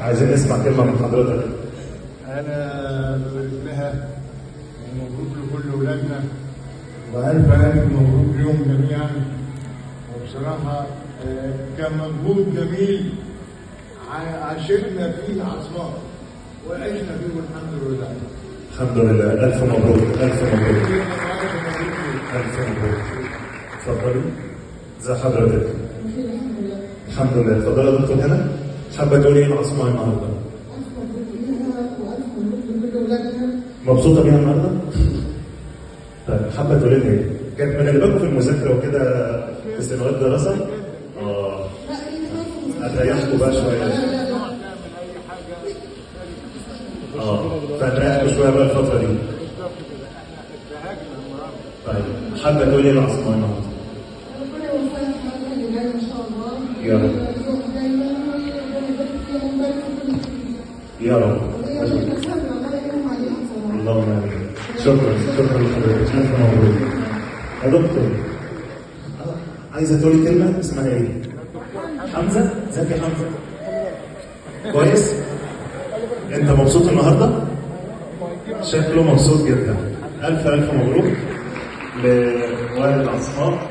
عايزين نسمع كلمة من حضرتك. أنا ببارك لها ومبروك لكل أولادنا، وألف ألف مبروك لهم جميعا. وبصراحة كان مجهود جميل عاشرنا فيه عصماء وعشنا فيه والحمد لله. الحمد لله، ألف مبروك، ألف مبروك، ألف مبروك. اتفضلي. ازي حضرتك؟ الحمد لله. اتفضلي يا دكتور هنا. حابة تقولي ايه لعصماء النهارده؟ ألف مبروك ليها وألف مبروك لكل أولادنا. مبسوطة بيها النهارده؟ طيب حابة تقولي لها ايه؟ كانت مغلباكم في المذاكرة وكده في سنوات دراسة؟ اه هتريحكم بقى شوية. اه فهتريحكم شوية بقى الفترة دي. طيب حابة تقولي ايه لعصماء النهارده؟ ربنا يوفقها في حياتها اللي جاية إن شاء الله. يا رب. يا رب. اللهم امين. شكرا شكرا لحضرتك، الف مبروك. يا دكتور عايزه تقولي كلمة اسمها ايه؟ حمزة؟ ازيك يا حمزة؟ كويس؟ انت مبسوط النهارده؟ شكله مبسوط جدا. الف الف مبروك لوالد عصماء.